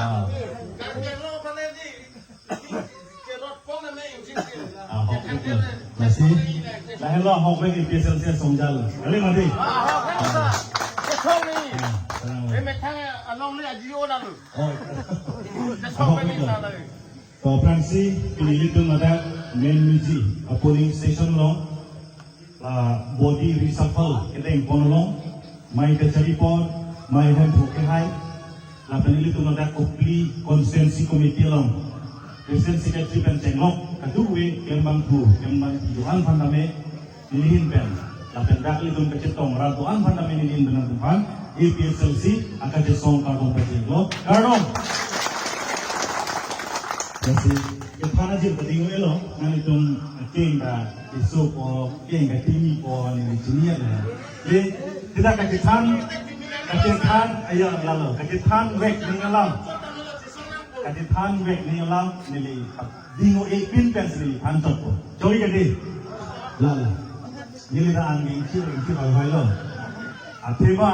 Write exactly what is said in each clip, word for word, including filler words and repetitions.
Ah. Karbi Anglong aphan di, di, di, di, di, Ah, ahok pen. Lasi, lahelo ahok pen A P H L C asong jal. Kali mati? Ah, ahok pen sa. Kesong ni. Ah, tenang. Eh, methang along ni aji o lalu. Oh. Kesong ahok pen pen. Sa lalu. To aphrangsi, pini ilitum ladak main miji, a polling station along, la body reshuffle kedeng pon along, mai kachari pon, mai hemphu kehai, lapen ilitum ladak Kopili Constituency Committee along, President Secretary pen chenglok, kadokave, kembang phu, kembang phu, doan aphan tame, nelihin pen, lapen dak ilitum kachetong rat doan aphan tame nelihin pen atum aphan, A P H L C akachesong kardom pajirlo, kardom. Lasi, kethan ajir pading-o-elo, nanglitum akeng ka iso po, akeng ka timi po, neli chini ya. Le, kita kachethan, kachethan, ayo, lalo, kachethan vek ning alam. Kachethan vek ning alam, neli, ding-o-e pin pen si neli than chot po. Chori ka di? Lalo. Neli ta angin chir, angin chir hoi hoi lo. Athema,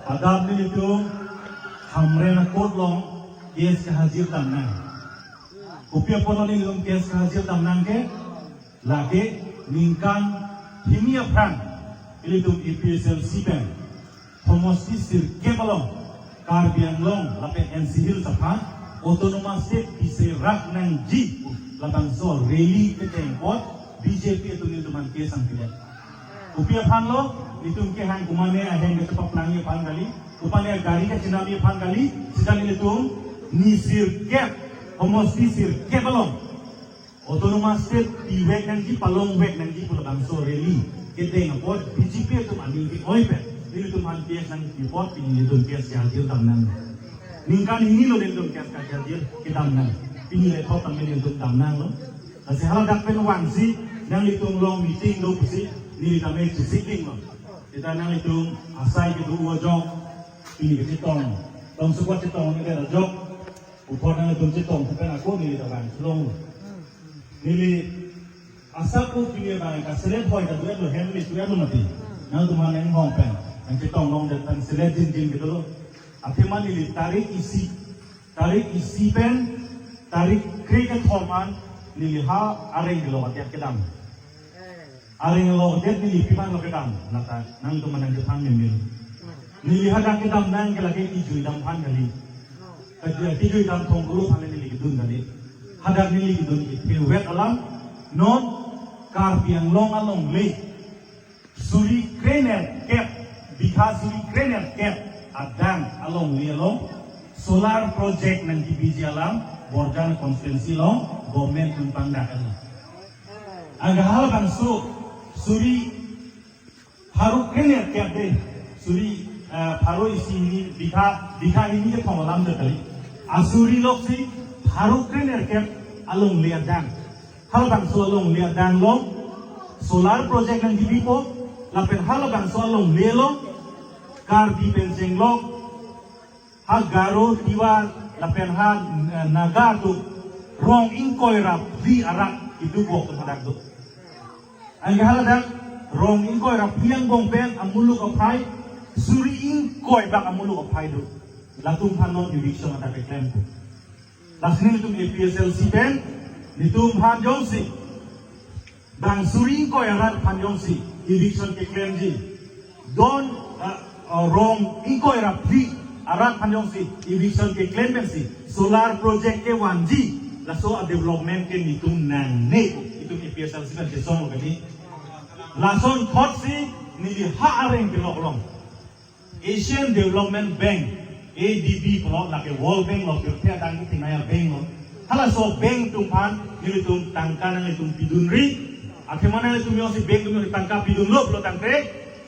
adap nelitum Hamren a-court along case kehajir damnang. Kopi apotlo nelitum case kehajir damnang ke, lake ningkan hini aphrang ilitum A P H L C pen homosti sirkep along Karbi Anglong lapen N C Hills aphan autonomous state piserak nangji labangso rally kedeng apot B J P atum nelitum aphan case nangpidet. Kopi aphan lo, nelitum kehang komatne aheng kachepaplang aphan kali, komatne gari kachinam aphan kali, sita nelitum ni sirkep, homosti sirkep along autonomous state pivek nangji, palongvek nangji pu labangso rally kedeng apot B J P atum aning ke-oi pen nelitum aphan case nangpi apot pini nelitum case kehajir damnang. Ningkan hini lo nelitum case kehajir kedamnang. Pini le thok tame nelitum damnanglo. Lasi haladak pen vangsi nanglitum along meeting do pusi neli tame chesik dinglo. Sita nanglitum asai kedo ajok, pini kachetong, tong sukwat chetong ni kena ajok, apor nanglitum chetong pu pen ako neli ta vangsi longlo. Neli asap pu pini abang kaselet hoi ta duet lo, hem neli duet lo mati. Nangtum aphan nanghong pen, nangchetong longdet pen selet jinjin kedolo. Athema neli tarik isi, tarik isi pen tarik kre-kethom an neli ha areng kelok adet kedam. Areng kelok adet neli pi aphan lo kedam, nata nangtum aphan nangchethan memin. Neli hadak kedamnang ke lake kejui dam aphan kali. Kejui, kejui dam thong kuru aphan neli kedun kali. Hadak neli kedun ke pirwet alam, non Karbi Anglong alongle suri krenerkep, bigha suri krenerkep adang alongle along solar project nangkebiji alam Borjan constituency along government atum pangdak kali. Anke halabangso suri pharo krenerkep de, suri, eh, pharo isi hini bigha, bigha hini kethom alam de kali. Asuri loksi pharo krenerkep alongle adang. Halabangso alongle adang along solar project nangkebipo, lapen halabangso alongle along Karbi pen chenglok ha Garo, Tiwa, lapen ha, eh, Naga atum rong ingkoi ra phli arat keduk bok atum hadak do. Anke haladak rong ingkoi ra phli angbong pen amuluk aphai suri ingkoi bak amuluk aphai do. Latum aphan non eviction adak keklem ko. Lasi nelitum A P H L C pen, nelitum aphan jongsi bang suri ingkoi arat aphan jongsi eviction keklemji, don, ah, ah, rong ingkoi ra phli arat aphan jongsi eviction keklem pensi solar project kevanji, laso a-development ke nelitum nangne, itum A P H L C pen kesong lo kali. Lasonthotsi neli ha areng kelok along Asian Development Bank, A D B pulo, lake World Bank lo, pirthe adang ketingnai a-bank lo. Halaso bank atum aphan nelitum tangka nanglitum pidunri. Athema nanglitum jongsi bank atum jongsi tangka pidunlo pulo tangte,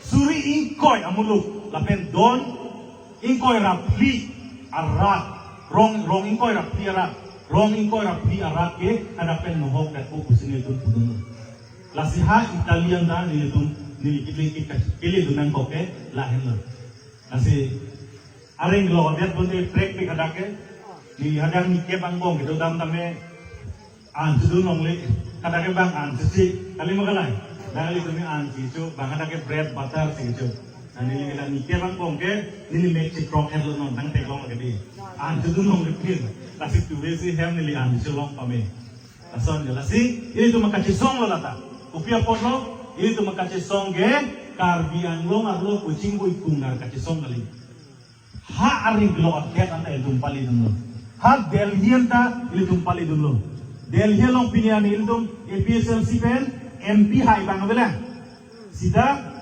suri ingkoi amuluk lapen don ingkoi ra phli arat, rong, rong ingkoi ra phli arat, rong ingkoi ra phli arat ke hadak pen mohok dak ko pusi nelitum pidunlo. Lasi ha Italian ta nelitum, neli kile, kile, kile dun nangkok ke lahenlo. Lasi areng lo det bonte prek pik hadak ke, neli hadak ni kep angbong kedo dam tame an chedun longle, hadak ke bang an chesi, kali ma kalai? Dak ilitum ni an si cho, bang hadak ke bread butter si cho. Neli la nike bang bong ke, neli mek chikrok er lo non, nang teklong lagi di. An tu dun long ke pin. Lasi tu besi hem neli an chelong pame. Lason je lasi, ilitum kachesong lo lata. Kopi apotlo, ilitum kachesong ke, Karbi Anglong arlo kuching bui kungar kachesong kali. Ha aring lo aket anta ilitum pali dunlo. Ha Delhi anta ilitum pali dunlo. Delhi along pini arni ilitum A P H L C pen M P hai bang avelang. Sita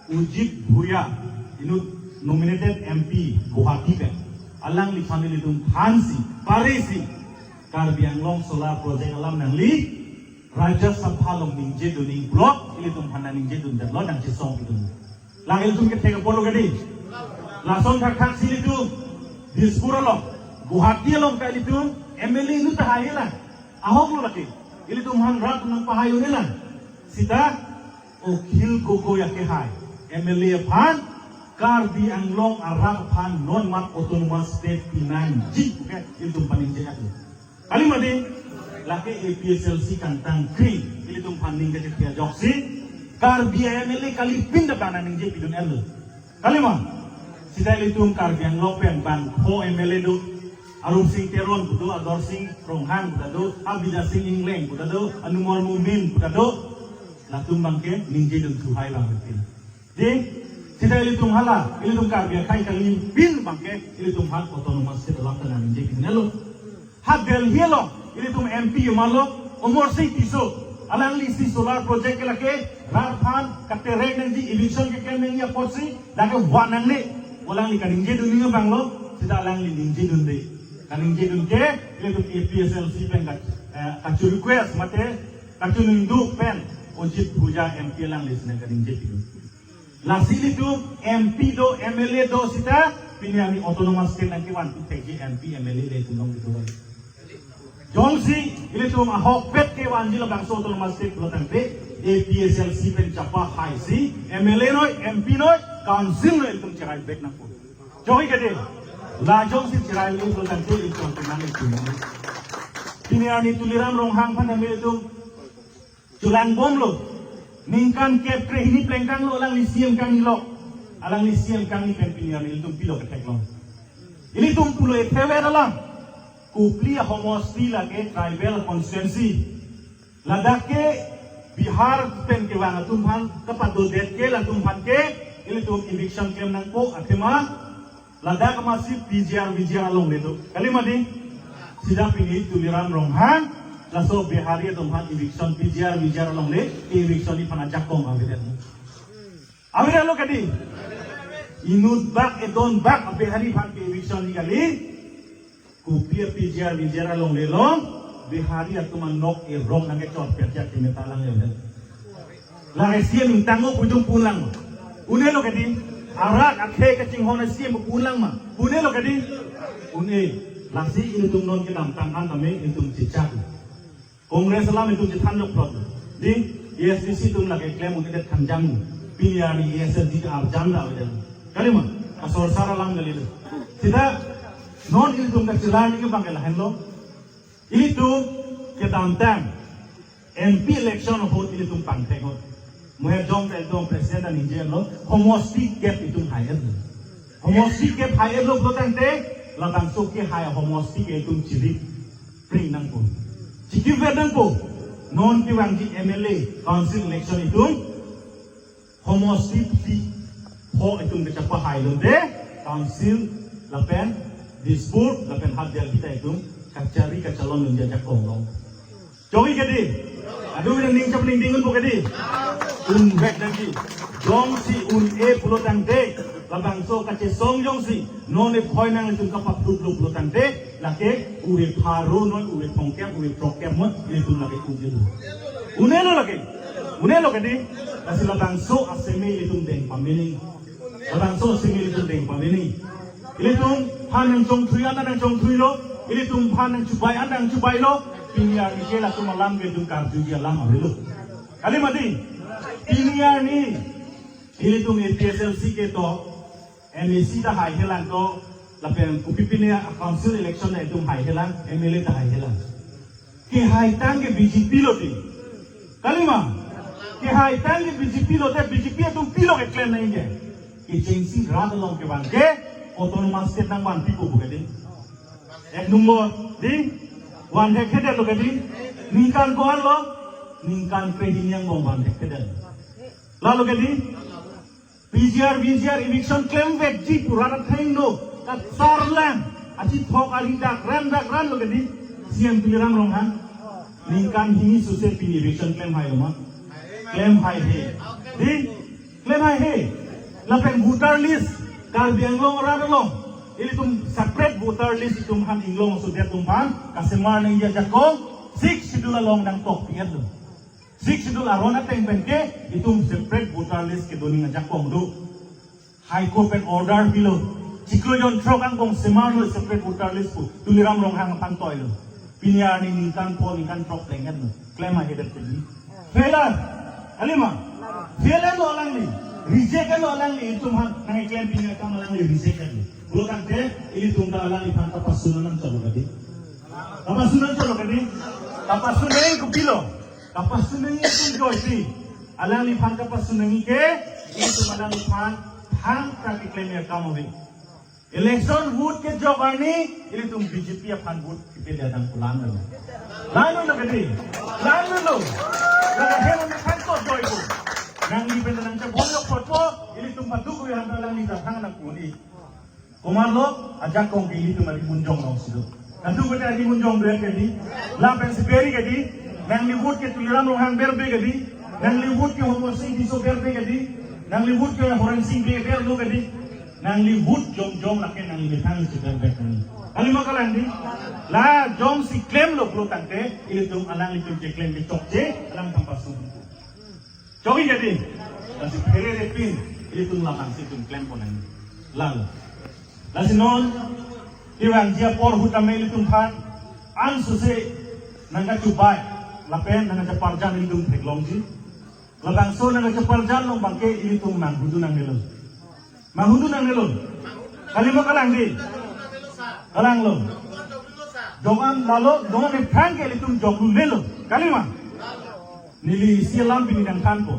Ajit Bhuyan, inut nominated M P Guwahati pen. Alangliphan ilitum thansi, parisi, Karbi Anglong solar project alam nangli, Rajya Sabha along ningje dun ning block, ilitum aphan ningje dun detlo nangchesong pidun. Lang ilitum kethek apotlo kadi. Lason thakthak si ilitum, Dispur along, Guwahati along ke ilitum, M L A inut tahai lang. Ahok lo lake, ilitum aphan rat nangpahai un-e lang. Sita, Akhil Gogoi akehai M L A aphan, Karbi Anglong arat aphan non mat autonomous state pinangji, okay, ilitum aphan ningje-et lo. Kali mati, lake A P H L C kangtang kri, ilitum aphan ning kachepia ajoksi, Karbi M L A kali pin da bang ningje pidun-et lo. Kali ma, sita ilitum Karbi Anglong pen bang pho M L A do, Arup Sing Teron pu do, Ador Sing Ronghang pu ta do, Abida Sing Engleng pu ta do, Anmol Momin pu ta do, latum bang ke ningje dun thuhai bang betin. Di, sita ilitum hala, ilitum Karbi akhai kali pin bang ke, ilitum aphan autonomous state alam ta nangje pin lo. Ha Delhi along, ilitum M P amat lo, Amarsing Tisso, alangli si solar project ke lake, rat aphan, katerek nangji eviction keklem nangji apotsi, lake van nangne, alangli kaningje dun ning abang lo, sita alangli ningje dunde. Kaningje dun ke, ilitum A P H L C pen ka, eh, kachu request, mate, kachu ningduk pen, Ajit Bhuyan M P alangli si nang kaningje pidun. Lasi ilitum M P do, M L A do sita, pini arni autonomous state nangkevan tu thekji M P, M L A le tulong gitu kan. Jongsi ilitum ahokpet kevanji labangso autonomous state pulo tangte, A P H L C pen chapahai si, M L A noi, M P noi, council noi ilitum cherai back nangpo. Jogi kede, la jongsi cherai le pulo tangte, ilitum tenang ilitum. Pini arni Tuliram Ronghang aphan nami ilitum chulang bomlo. Ningkan kep krehini plengkang lo alangli C M kangni lo. Alangli C M kangni pen pini arni ilitum pilo kethek lo. Ilitum pulo ethever alam. Kopili ahomosti lake tribal constituency. Ladak ke Bihar pen kevang atum aphan kapadodet ke latum aphan ke ilitum eviction klem nangpo athema ladak amatsi P G R, V G R alongle do. Kali mati, sita pini Tuliram Ronghang, laso Bihari atum aphan eviction P G R, V G R alongle, eviction aphan ajakong avedet. Avedet lo kadi. Inut bak, edon bak, Bihari aphan ke eviction ni kali. Kopi a P G R, V G R alongle long, Bihari atum anok erong nangkechor pet jak keme talang ya udah. Lake C M ingtang-o pu itum pu un lang ma? Un-e lo kadi. Arak akhei kachinghon a C M pu un lang ma? Un-e lo kadi. Un-e. Lasi ilitum non kedamtang an tame ilitum chechak. Congress alam ilitum chethan jok plot. Di A S D C atum lake klem un-edet khanjang. Pini arni A S D C arjan da avedet. Kali ma? Asor sar alam kali lo. Sita non ilitum kachelar nangji abang ke lahenlo. Ilitum kedamtang M P election ahut ilitum pangthek ahut, mo he jong ta ilitum president ta ningje lo, homosti kep itum hai-et lo. Homosti kep hai-et lo pulo tangte, labangso kehai ahomosti ke itum chirip pring nangpo. Chikip ver nangpo. Non kevangji M L A, council election itum homosti pi ho itum kechapahai lonte, council lapen Dispur lapen ha Delhi ta itum kachari kachalon lonte ajakong long. Jogi kadi, adu ina ning chap ning dingun po kadi. Unvek nangji. Jongsi un-e pulo tangte, labangso kachesong jongsi, non e khoi nang itum kapaplut lo pulo tangte, lake ure pharo noi, ure thomkep, ure throkkep noi, ilitum lake un-e lo. Un-e lo lake. Un-e lo kadi. Lasi labangso aseme ilitum deng pamini. Labangso aseme ilitum deng pamini. Ilitum aphan nangchongthui an nangchongthui lo. Ilitum aphan nangchubai an nangchubai lo. Pini arni ke latum alam ke itum karjuji alam avelo. Kali mati. Pini arni ilitum A P H L C ke to, M A C ta haihelang to, lapen kopipine a council election ta itum haihelang, M L A ta haihelang. Kehai tang ke B J P lo ti. Kali ma? Kehai tang ke B J P lote B J P atum pilo keklem nangji ke. Kechengsi rat along ke abang ke autonomous state nangvanpipo pu ke dei. Ek number dei, vanthekthedetlo ke dei. Ningkan ko-an lo? Ningkan krehini angbong vanthekthedet. Lalo ke dei. P G R, V G R eviction klemvekji pu rat atheng do. Kacharlang. Achithok ari dakran dakran lo ke dei. C M Tuliram Ronghang. Ningkan hini suse pini eviction klem hailo ma? Klem haihe. Dei? Klem haihe. Lapen voter list Karbi Anglong arat along, ilitum separate voter list itum aphan Inglong asodet atum aphan kasemar nangji ajakong Sixth Schedule along nangtokpidetlo. Sixth Schedule aron ateng pen ke itum separate voter list kedo aning ajakong do. High Court pen order pilo. Chiklo jonthrok angbong semarlo separate voter list pu Tuliram Ronghang aphan toilo. Pini arni ningkan pho ningkan throk plengketlo. Klem haihedet ke dei. Failure. Kali ma? Failure lo alangli. Reject lo alangli, itum aphan nangkeklem pini akam alangli reject lo. Pulo tangte ilitum ta alangliphan kapasun nangchotlo ke dei. Kapasun nangchotlo ke dei. Kapasun nangji kopilo? Kapasun nangji itum joysi. Alangliphan kapasun nangji ke, itum alangliphan thangta keklem akam ave. Election vote kejok arni, ilitum B J P aphan vote kepi dam pulang lo. Langnon lo ke dei. Langnon lo. Laga hem aphan ko joypo. Nangli pen nangchabonjok apotpo, ilitum paduk hui hanta alangli ta thang nangkuni. Komatlo, ajakong ke ilitum ari munjong alongsi do. Kadokave ari munjong do ke dei. Lapen siperi ke dei. Nangli vote ke Tuliram Ronghang berbe ke dei. Nangli vote ke Homo Sing Tisso berbe ke dei. Nangli vote ke Horensing Bey berlo ke dei. Nangli vote jongjong lake nangli methang si berbe ke dei. Kali ma kalang dei. La jongsi klemlo pulo tangte, ilitum alanglitum keklem kechokche, alang kapasun. Chokji ke dei. Lasi pherere pin, ilitum lapuson si itum klempon nangji. Lalo. Lasi non, kevangji apor ahut tame ilitum aphan, an suse nangkachubai, lapen nangkachaparjan ilitum theklongji. Labangso nangkachaparjan along abang ke ilitum manghudu nangnelo. Manghudu nangnelo. Kali ma kalang dei. Kalanglo. Dokan lalo, dokan ephrang ke ilitum joklunelo. Kali ma? Neli isi alam pini nangthanpo.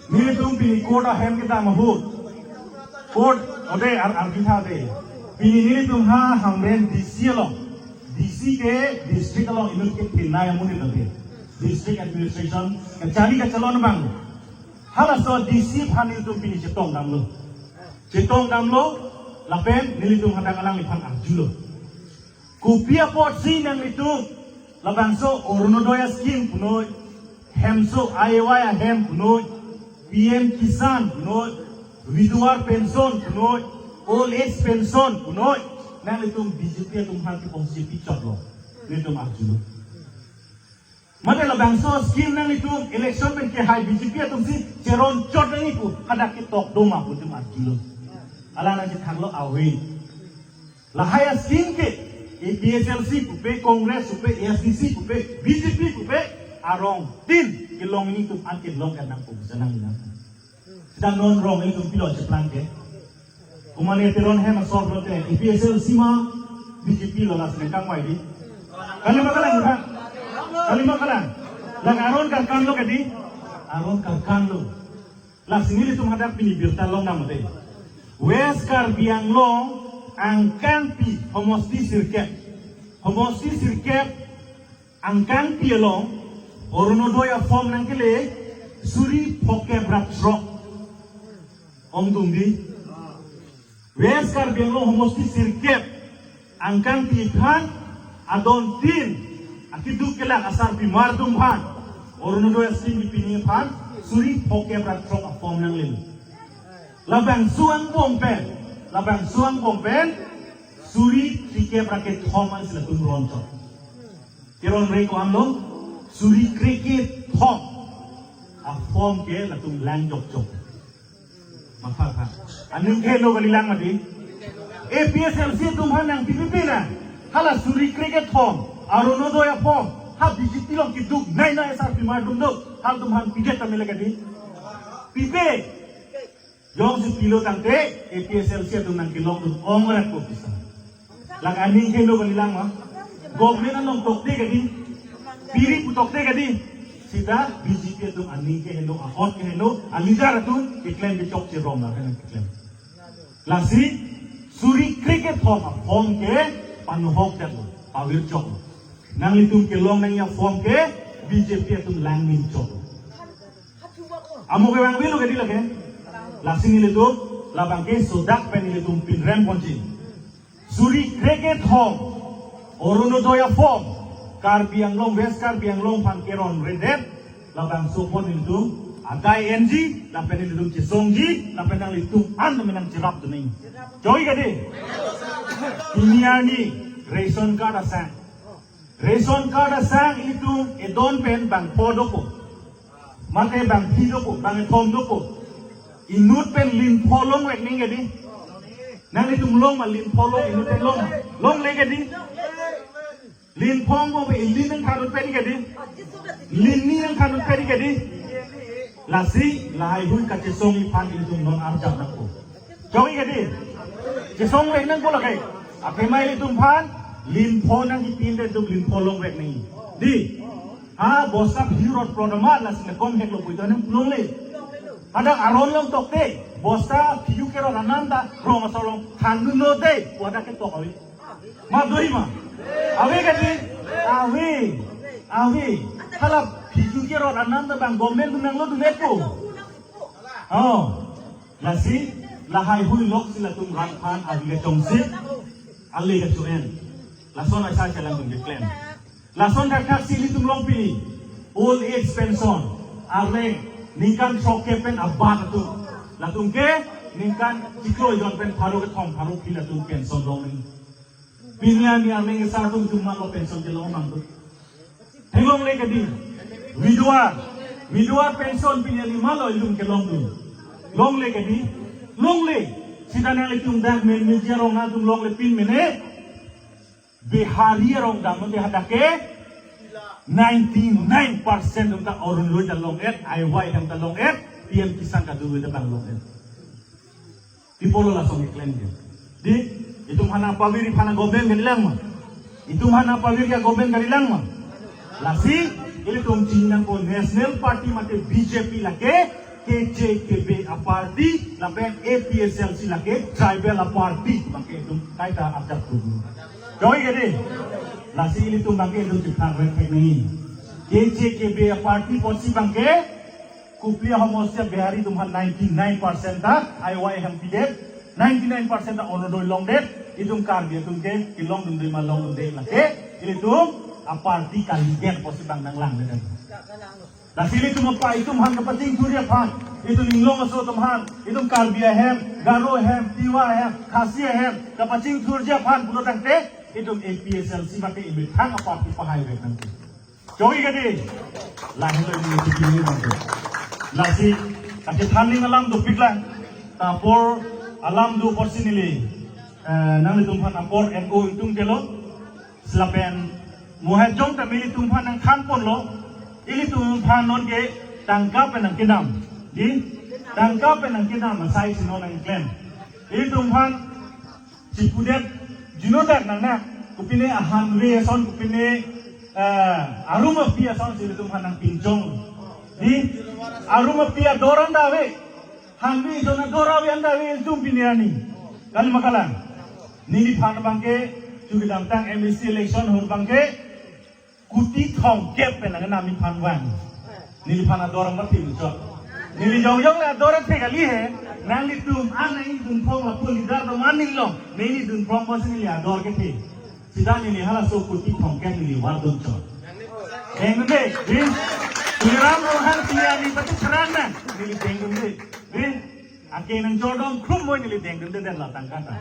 Nelitum pini court ahem kedam ahut. Court ode ar arjutha de. Pini nelitum ha Hamren D C along. D C ke district along inut ke thinai amonit lo dei. District administration kachari kachalon abang. Halaso D C aphan nelitum pini chetong damlo. Chetong damlo, lapen nelitum hadak alangliphan arjulo. Kopi apotsi nanglitum labangso Orunodoi scheme punoi, Hemso I A Y ahem punoi, P M Kisan punoi, Widower pension punoi, Old Age pension punoi, nanglitum B J P atum aphan kepongsi pichotlo. Nelitum arjulo. Mate labangso scheme nanglitum election pen kehai B J P atumsi cheronchot nangji pu hadak ketok doma pu itum arjulo. Alang nangkethanlo ave. Lahai ascheme ke A P H L C pupe, Congress pupe, A S D C pupe, B J P pupe, arongtin kelong nelitum an kelong kan nangpo bisa nang nang. Sita non rong ilitum pilo cheplang ke. Komane Teron hem asor lote, A P H L C ma, B J P lo lasi nangkangvai dei. Kali ma kalang, ha? Kali ma kalang. Lake aron karkan lo ke dei. Aron karkan lo. Lasi nelitum hadak pini birta longdam dei. West Karbi Anglong angkangpi homosti sirkep. Homosti sirkep angkangpi along Orunodoi aform nangkele suri phokep ra throk. Ongdung dei. West Karbi Anglong homosti sirkep angkangpi aphan adontin akeduk kelak asarpimar atum aphan Orunodoi ascheme pini aphan suri phokep ra throk aform nanglelo. Labangso angbong pen, labangso angbong pen suri thrikep ra kethom ansi latum ronchot. Keron re ko-an lo, suri krekethom aform ke latum lang jokjok. Matha tha. Aning kehelo kalilang mati. A P H L C atum aphan nangpipe na. Hala suri krekethom, Orunodoi aform, ha B J P along keduk nai nai asarpimar atum do. Halatum aphan pidet tame le ke dei. Pipe. Jongsi pilo tangte, A P H L C atum nangkelong atum ongrat ko bisa. Lake aning kehelo kalilang ma. Government along tokte ke dei. Piri pu tokte ke dei. Sita B J P atum aning kehelo, ahok kehelo, aleader atum keklem kechokche rong la kan keklem. Lasi suri krekethom a-form ke panuhok detlo, pavir choklo. Nanglitum kelong nangji a-form ke B J P atum langmin choklo. Amo ke bang bilo ke di lake. Lasi nelitum labang ke sodak pen nelitum pinrem ponji. Suri krekethom Orunodoi a-form Karbi Anglong, West Karbi Anglong aphan keronredet, labangso apot nelitum adai enji, lapen nelitum chesongji, lapen nanglitum an menang cherap duning. Choi kadi? Pini arni ration card asang. Ration card asang itum edon pen bangpho dopo. Mate bangphli dopo, bangkethom dopo. Inut pen linpho longvek nangji kadi? Nanglitum long ma linpho long, inut pen long? Longle kadi? Linpho longpo pen ilin nangthanun pedi kadi? Lin ni nangthanun pedi kadi? Lasi lahaihui kachesongji aphan itum non arjap nangpo. Choi kadi? Chesongvek nangpo lake. Athema ilitum aphan linpho nangkipin te itum linpho longvek nangji. Di? Ha, bosta phli rot prodama lasi nekom heklo pu itum nang longle. Hadak aron along tokte, bosta phli kerot anam ta rong asor along thandunlo te, pu hadak ketok ave. Ma do-i ma? Ave kadi? Ave. Ave. Hala phli kerot anam ta bang government dun nanglo dun-etpo. Oh. Lasi lahaihui lok si latum rat aphan ale kachongsi, ale kacho-en. Lason asai chelangdun keklem. Lason thakthak si ilitum longpi old age pension, arleng ningkan throkkep pen abat atum. Latum ke ningkan chiklo jon pen pharo kethom pharo phli latum pension long nangji. Pini arni arleng kesar atum itum malo pension kelong mang atum. He longle kadi? Widower, widower pension pini arni malo itum kelongdun? Longle kadi? Longle. Sita nanglitum dak men meji arong atum longle pin mene. Bihari arong dam mate hadak ke ninety-nine percent atum ta Orunodoi ta long-et, I Y hem ta long-et, P M Kisan kadokave ta bang long-et. Pi apotlo lason keklem ke? Di, itum aphan apavir aphan government kalilang ma? Itum aphan apavir ya government kalilang ma? Lasi ilitum chini nangpo National Party mate B J P lake K J K B a-party lapen A P H L C lake tribal a-party, bangke itum kaita arjap dulu. Choi kadi? Lasi ilitum bangke itum chiphan red flag nangji. K J K B a-party apotsi bangke Kopili ahomosti a-Bihari atum aphan ninety-nine percent ta I Y hem pidet, ninety-nine percent ta Orunodoi longdet, itum Karbi atum ke kelongdunde ma longdunde lake, ilitum a-party kalidet apotsi bang nanglangledet. Lasi ilitum apa itum aphan kapachingthurji aphan, itum inglong aso atum aphan, itum Karbi ahem, Garo ahem, Tiwa ahem, Khasi ahem, kapachingthurji aphan pulo tangte, itum A P H L C mate imethang a-party pahai vek nangji. Choi kadi? Lahelo ini chikini nangji. Lasi, kachethan ning alam dopiklang. Ta apor alam do apotsi neli, eh, nanglitum aphan apor N O itum kelo. Lapen mohajong ta ilitum aphan nangthanponlo. Ilitum aphan non ke tangka pen nangkedam. Di? Tangka pen nangkedam asai si non nangklem. Ilitum aphan chipudet jinodak nang na, kopine ahanve ason, kopine, eh, arum api ason si ilitum aphan nangpinchong. Di, arum api ador anta ave, hanve ason ador ave anta ave ilitum pini arni. Kali ma kalang? Neliphan bangke, chu kedamtang M A C election ahut bangke, kuti thomkep pen nang nami phan vang. Neliphan ador ang pati muchot. Neli jongjong le ador athe kali he. Nanglitum an nangdun phong lapu leader do maning long. Nangdun phong apotsi neli ador kethe. Sita neli halaso kuti thomkep neli vardun chot. Dengdunde, di? Tuliram Ronghang pini arni pati serang na. Neli dengdunde. Di? Ake nang jordom khrum moi neli dengdunde den la tangka ta.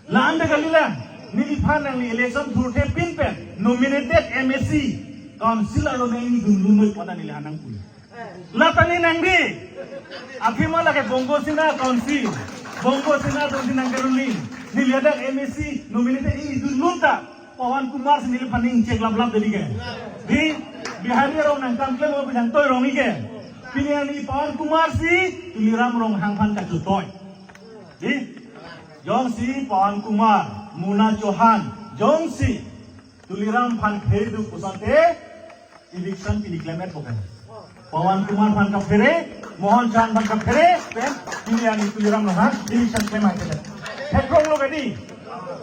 La anta kalilang, neliphan nangli election thurthe pin pen, nominated M A C, council arlo nangdun lun noi pu ta neliphan nangpu. Lata ne nang di, aphima lake Bongo Sena council, Bongo Sena atum si nangkeruling, neli ladak M A C nominated ingdun lun ta, Pawan Kumar si neliphan ning chek laplap dei ke. Di, Bihari arong nangkam klem o bidang toi rong ke. Pini arni Pawan Kumar si, Tuliram Ronghang aphan kachotoi. Di, jongsi Pawan Kumar, Mona Chauhan, jongsi Tuliram aphan pheredu pusonte, election pini klemet pokan. Pawan Kumar aphan kaphere, Mohan Chauhan aphan kaphere, pen, pini arni Tuliram Ronghang, election klem hai kedet. Theklonglo kedi.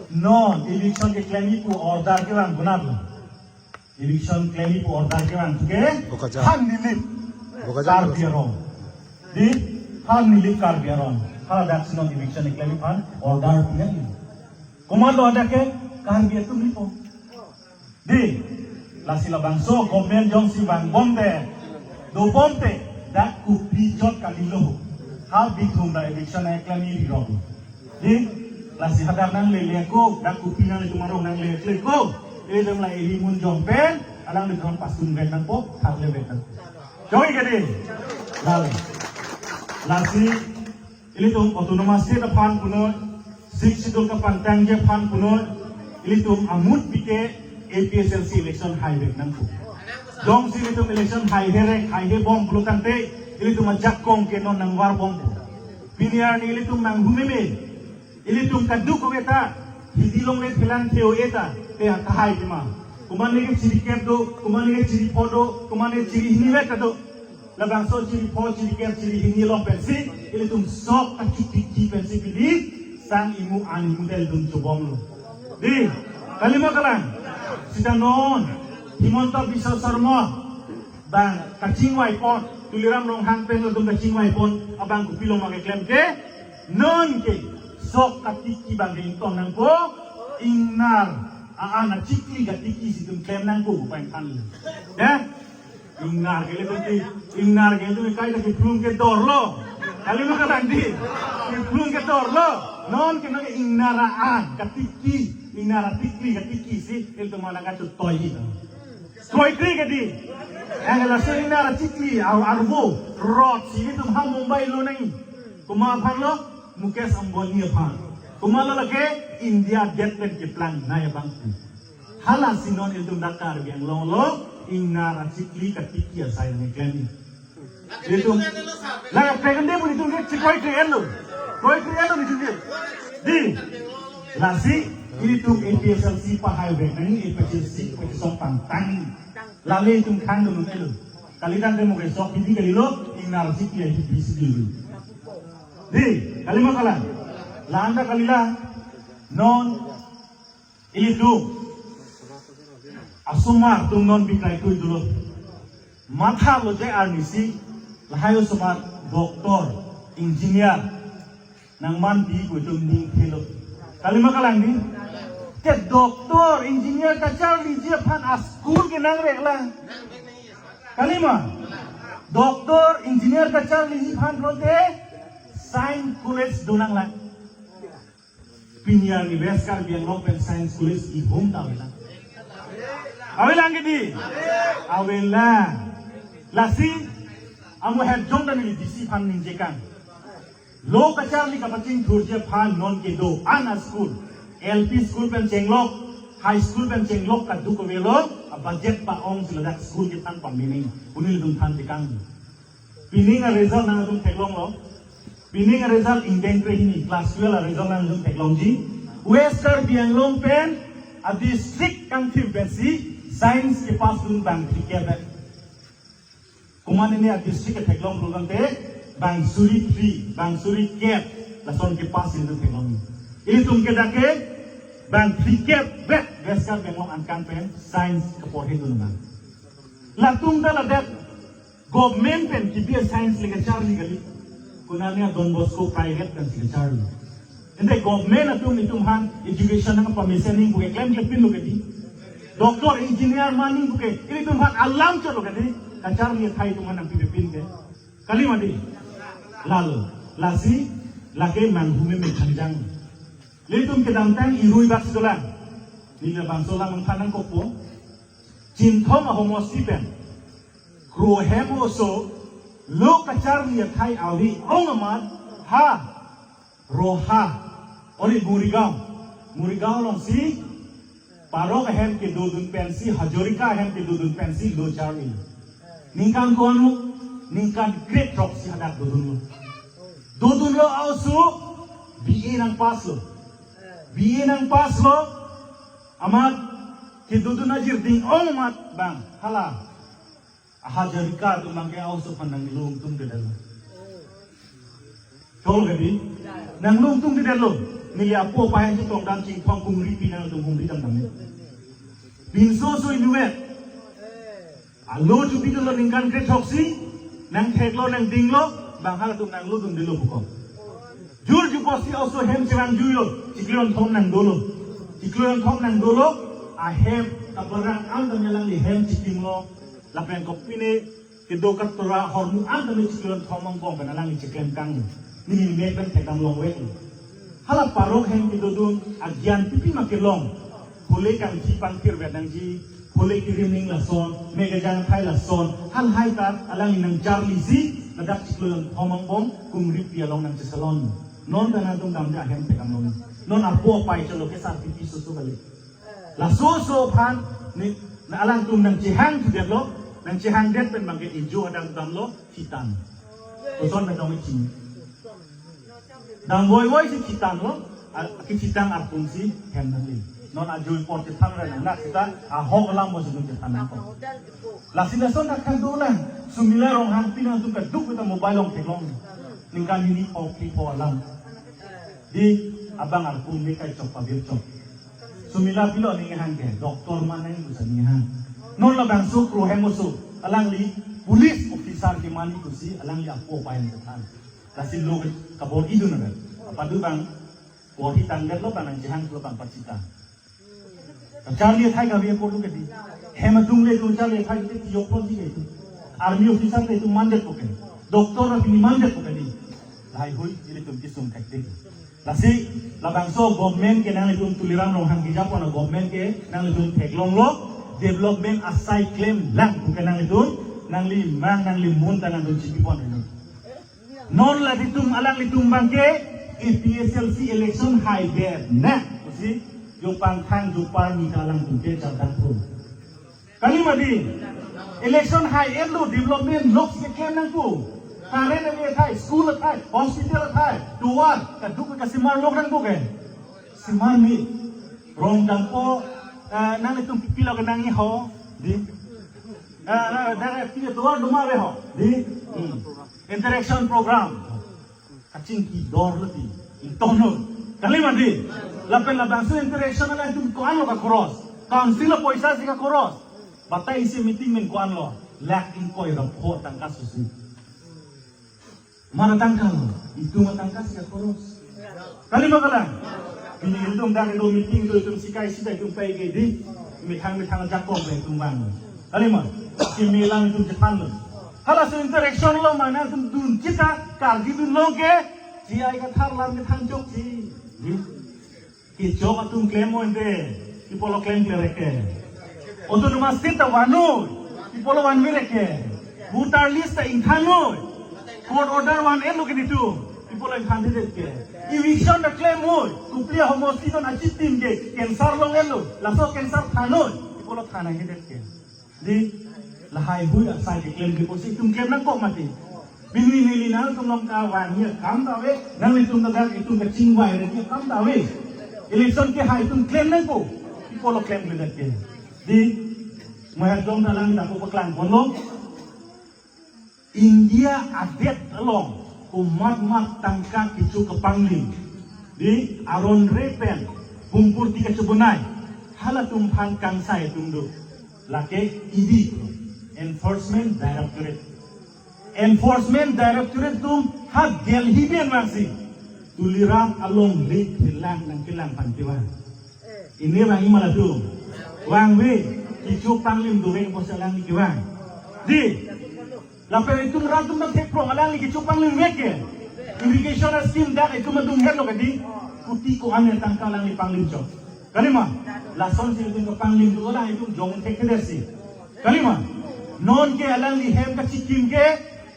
Non, eviction keklem pu order kevang konat lo? Eviction klem pu order kevang ke Bokajan. Than Nilip. Bokajan Karbi Anglong. Di, Than Nilip Karbi Anglong. Haladak si non eviction keklem aphan order pian. Komatlo hadak ke? Karbi atum nipo. Di, lasi labangso government jongsi vangbom te, dobom te, dak kopi jot kalilo. Hal bithum ra eviction keklem ri rok. Di, lasi hadak nanglele ko, dak kopi nanglitum arong nanglele ko. Ilitum la eri mun jong pen, alanglitum pasun vet nangpo, thar le vet nang. Joi kedi. Lale. Lasi, ilitum autonomous state aphan punoi, Sixth Schedule kapangtangji aphan punoi, ilitum amut pike A P H L C election haivek nangpo. Jongsi ilitum election haihe rek, haihe bom pulo tangte, ilitum ajakong ke non nangvarbompo. Pini arni ilitum nanghu meme. Ilitum kadokave ta, hidi longle phelang theo eta, te kahai tema. Komatne ke chirikep do, komatne ke chiripho do, komatne chirihini vet ta do. Labangso chiripho, chirikep, chirihini along pensi, ilitum sok kachukiki pensi pidi, sang imu an imu del dun chobomlo. Di, kalima kalang. Sita non, Himanta Biswa Sarma, bang kachingvaipon, Tuliram Ronghang pen latum kachingvaipon, abang kopilo ma keklem ke, non ke, sok katiki bang ringtong nangpo, ingnar, a-an achikli katiki si itum klem nangpo, bang than. Ya? Ingnar ke ilitum ke, ingnar ke ilitum ke kaita kephlung kedorlo. Kalima kalang di. Kephlung kedorlo. Non ke non ingnar a-an, katiki, ingnar atikli, katiki si, ilitum malang kachotoi hita. Kroikre kedi. Ang lasi ingnar achikli, ar-, arvo, rot, si ilitum ha Mumbai lo nang. Komat aphan lo, Mukesh Ambani aphan. Komatlo lake, India det pen keplang nai abang. Halasi non ilitum dak Karbi Anglong lo, ingnar achikli katiki asai nang klem. Ilitum, la prekan de pun ilitum ke chikoi kre-enlo. Kroikre-enlo ilitum ke. Di, lasi, ilitum A P H L C pahai vek nang, A P H L C pachesong pangtang. Lale itum khang dun elo. Kalilang demo ke sok hidi kalilo, ingnar achikli hidi si dulu. Di, kalima kalang. La-an ta kalila, non, ilitum asomar atum non bikrai tui dolo. Mathalo je arnisi, lahai osomar doctor, engineer, nangman di ko itum ning thelo. Kalima kalang di? Te doctor, engineer kacharliji aphan a-school ke nangvek lang. Kalima? Doctor, engineer kacharliji aphan pulote science college do nanglang. Pini arni West Karbi Anglong pen science college ihum ta avelang. Avelang kedi? Avelang. Lasi, amo het jong dan ini D C aphan ningje kang. Lo kacharli kapachingthurji aphan non kedo-an a-school, L P school pen chenglok, high school pen chenglok kadokave lo, a-budget pa-ong si ladak school kethan pamening, pini ilitum than tekang. Pining a-result nangtum theklonglo. Pining a-result ingdeng krehini, class twelve a-result nangtum theklongji. West Karbi Anglong pen a-district kangthim pensi science kepass dun bang phlikep. Komatne a-district ketheklong program te bang suri phli, bang suri kep, lason kepass dun theklong. Ilitum ke dak ke bang phlikep vet West Karbi Anglong angkang pen science keporhi dun bang. Latum ta ladak government pen kibi a-science le kacharli kali. Konane a-Don Bosco private pen si kacharli. Ante government atum itum aphan education nangpamesen ning buke klemkle pinlo kedi. Doctor, engineer ma ning buke ilitum aphan alam chotlo kedi. Kacharli athai itum aphan nangpipepin ke. Kalima di. Lalo. Lasi, lake manghu meme khangjang. Ilitum kedamtang irui bak si dolang. Nila bangso alam angkhan nangkokpo. Chinthong ahomosti pen. Kro hem oso, lo kacharli athai avi ong amat, ha, Roha, ori Morigaon. Morigaon alongsi, parok ahem kedodun pensi, Hazarika ahem kedodun pensi, lo charli. Ningkan ko-an lo, ningkan grade throksi hadak dodunlo. Dodunlo a-oso, B A nangpasslo. B A nangpasslo, amat kedodun ajir ding ong amat bang, hala. Hazarika atum bang ke a-oso aphan nanglong tungtedetlo. Cholo kedi? Nanglong tungtedetlo. Neli apo apai ahem chetongdam chingthong kungri pi nangtum kungri damdam ne. Pinso so inutvet. Alo chupi dolo ningkan kre throksi, nangtheklo nangdinglo, bang halatum nanglo dundelo puko. Jur juposi oso hem chevang juilo, chiklo thom nangdolo. Chiklo thom nangdolo, ahem kabarang an dam alangli hem chikimlo, lapen kopine kedo katora hormu an dam chiklo thom angbong pen alangli chiklem kanglo. Neli mek pen thekdam longveklo. Hala parok hem kedodun agyan pipi ma kelong. Hole kangthi pangthirvet nangji, hole kirim ning lason, me kejang athai lason, halahai ta alangli nangcharlisi, ladak chiklo thom angbong, kungri pi along nangchesalon. Non ta nangtum damde ahem thekdam long. Non apo apai chalo kesar pipi soso kali. Laso so aphan, ne, na alangtum nangchehang thudetlo, nangchehangdet pen bangke ijo adang damlo, chitan. Koson na dong ichi. Dam voivoi si chitan lo, a, kechitang arpung si hem nangli. Non ajo ipor chethan ra nang, na sita ahok alam mo si nung chethan nang ko. Lasi lason akhang dolang, Sumila Ronghang pi nangtum kaduk kita mobile long theklong. Ningkan hini pho, phli pho alam. Di abang arpung ni kai chok pabir chok. Sumila pilo ninghang ke, doctor ma nang pusi ninghang. Non labangso kro hem oso, alangli police officer ke mani pusi, alangli apo apai chethan. Lasi lo kabor-idun na. Apa do bang, bor-i tangdet lo bang nangchehang lo bang pachita. Charli athai kave apor lo kedi. Hem atum le atum charli athai kedi tiyok pon di kedi. Army officer le atum mandet poke. Doctor le atum mandet poke di. Lahai hui, ilitum kesung thekde. Lasi, labangso government ke nanglitum Tuliram Ronghang kejapon a government ke nanglitum theklonglo, development asai klemlang puke nanglitum, nangli mang nangli mun ta nangtum chipipon ri. Non la ditum alanglitum bangke A P H L C election haidet na pusi jopang thang jopar mita alangtum ke chardang pun. Kali ma di, election hai-etlo, development lok si keklem nangpo. Current ave athai, school athai, hospital athai, tovar, kaduk kasimar lok nangpo ke. Simar mi, rong dampo, eh, nanglitum pipilo ke nangji ho, di. Eh, eh, dare pilo tovar doma ave ho, di. Hmm. Interaction program. Kachingki dor lati, ingtonnon. Kali ma di, lapen labangso interaction alangtum ko-anlo ka-cross. Council apoisa si ka-cross. Batai isi meeting pen ko-anlo. Lakh ingkoi ra pho tangka susi. Mana tangka lo, itum atangka si ka-cross. Kali ma kalang. Pini itum dak do meeting do itum sikai sida itum pai ke di. Methang methang jakong pen itum bang. Kali ma, si melang itum chethanlo. Halaso interaction lo mana itum dun kita, kargi dun lo ke, si ai kathar lam kethan chok si. Kechok atum klem mo ente, ipolo klem klerek ke. Autonomous state ta vannon, ipolo vanverek ke. Voter list ta ingthannon, court order van-etlo ke nelitum, ipolo ingthanthedet ke. Eviction ta klem mo, kopili ahomosti ton achitim ke, cancer long-etlo, laso cancer thannon, ipolo than-etdet ke. Di, lahai hui asai keklem di pusi itum klem nangkok mati. Pini neli nangtum long kavangji akam ta ave, nanglitum ta dak itum kachingvai rengji akam ta ave. Election ke hai itum klem nangpo, ipolo klemkledet ke. Di, mo hajong dalang dako paklang ponlo. India adet along komatmat tangka kecho kapanglim, di aron re pen pumpurti kachobonai, halatum aphan kangsai atum do. Lake E D, Enforcement Directorate. Enforcement Directorate atum ha Delhi pen vangsi Tuliram along le thelang nangkelang aphan kevang. Pini vangji ma latum? Vangve, kecho panglim dovek pusi alangli kevang. Di, lapen itum rat atum nangthekprong alangli kecho panglimvek ke. Irrigation scheme dak itum adung herlo ke di. Kuti ko-an tangka alangli panglim chok. Kali ma, lasonsi itum kepanglim do la itum jong thekthedet si. Kali ma, non ke alangli hem kachikim ke,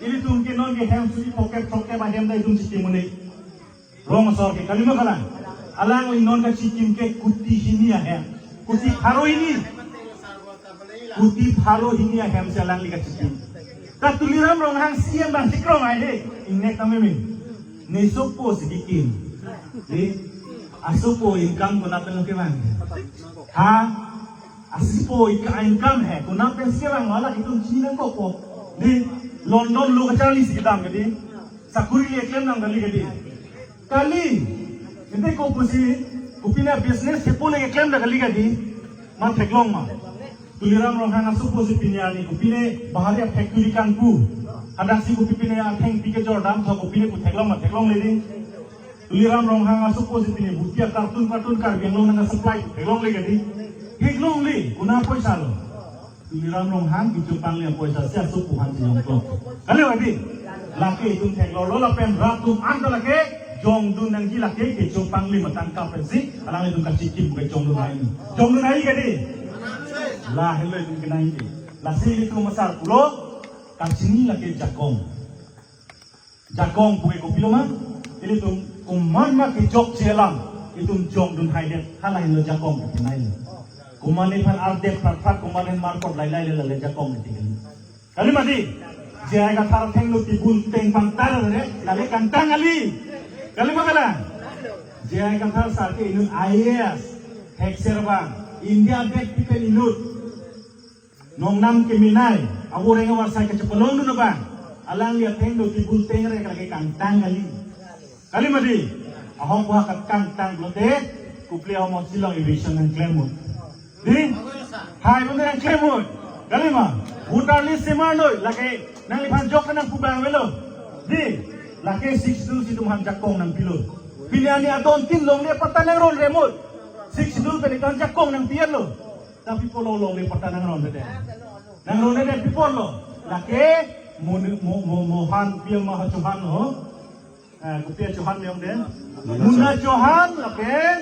ilitum ke non ke hem suri pocket pocket ahem ta itum chikim un-e. Rong asor ke, kali ma kalang. Alangli non kachikim ke kuti hini ahem. Kuti pharo hini. Kuti pharo hini ahem si alangli kachikim. Ta Tuliram Ronghang C M bang chikrong ai he. Ingnek ta meme. Ne sopo si kikim. Ne asopo income konat pen kevang. Ha? Asipo ik-, income he. Konat pen si kevang wala itum chini nangkokpo. Ne London lo kacharli si kedam ke di. Sakuri le klem nang kali ke di. Kali, Ante ko pusi, kopine business thepo le keklem ta kali kadi, ma theklong ma. Tuliram Ronghang asopo si pini arni kopine bahari a-factory kangpu. Hadak si kopine athengpi kejor damthu kopine pu theklong ma, theklongle di. Tuliram Ronghang asopo si pini butia carton carton Karbi Anglong nang supply pu theklongle kadi. Theklongle, konat apoisa lo? Tuliram Ronghang kecho pangli apoisa si asopo aphan chejongklok. Kali kadi? Lake itum theklonglo lapen rat atum anta lake jongdun nangji, lake kecho pangli matang kapensi alanglitum kachikim kejongdun ai. Jongdun ai kadi? Lahenlo itum kenai ke. Lasi ilitum asar pulo, kachini lake jakong. Jakong pu ke kopilo ma? Ilitum komat ma kejokche alam itum jongdun haidet, halahenlo jakong pu kenai. Komat nephan ardet pratprat, komat nephan markot lailai le lale jakong pu kenai. Kali mati? J I Kathar athengno table teng pangtar le lale kangtang kali. Kali ma kalang? J I Kathar sar ke inut I A S, hekser abang, India bek pipen inut. Nongnam kemenei, aboreng awarsai kachepalongdun abang, alangli athengno table teng re lake kangtang kali. Kali mati? Ahok wa kangtang lote, kopili ahok mo Shillong eviction nangklem mut. Di? Hai bende nangklem mut. Kali ma? Voter list semarnoi, lake nangliphan jok nangpu abang avelo. Di? Lake Sixth Schedule si itum aphan jakong nangpilo. Pini arni adon tin longle patta nangronre mut. Sixth Schedule pen itum aphan jakong nangpi-etlo. Ta pi apotlo longle patta nangronredet? Nangronredet pi apotlo? Lake mo, mo, mo, Mohan pi ma ha Chauhan ho. Eh, kopi a Chauhan meyong den? Muna Chauhan lapen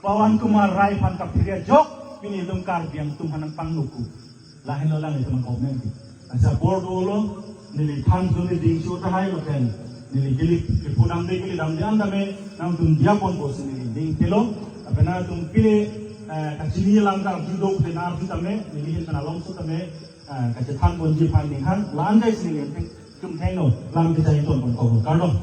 Pawan Kumar Rai aphan kaphere ajok pini itum Karbi Anglong atum aphan nangpangnuku. Lahenlo alanglitum government ke. Asa bor dolo, neliphan juli dingso tahai lapen neli kili kepu damde, kili damde an tame nangtum diya ponpo pusi neli ning telo. Lapen nangtum pile, eh, kachini alam karju do pute nangtum tame, neli hin kana longso tame, eh, kachethan ponji aphan ning han, la-an jai si neli tum thengno, lam kachai ton pon ko. Kardom.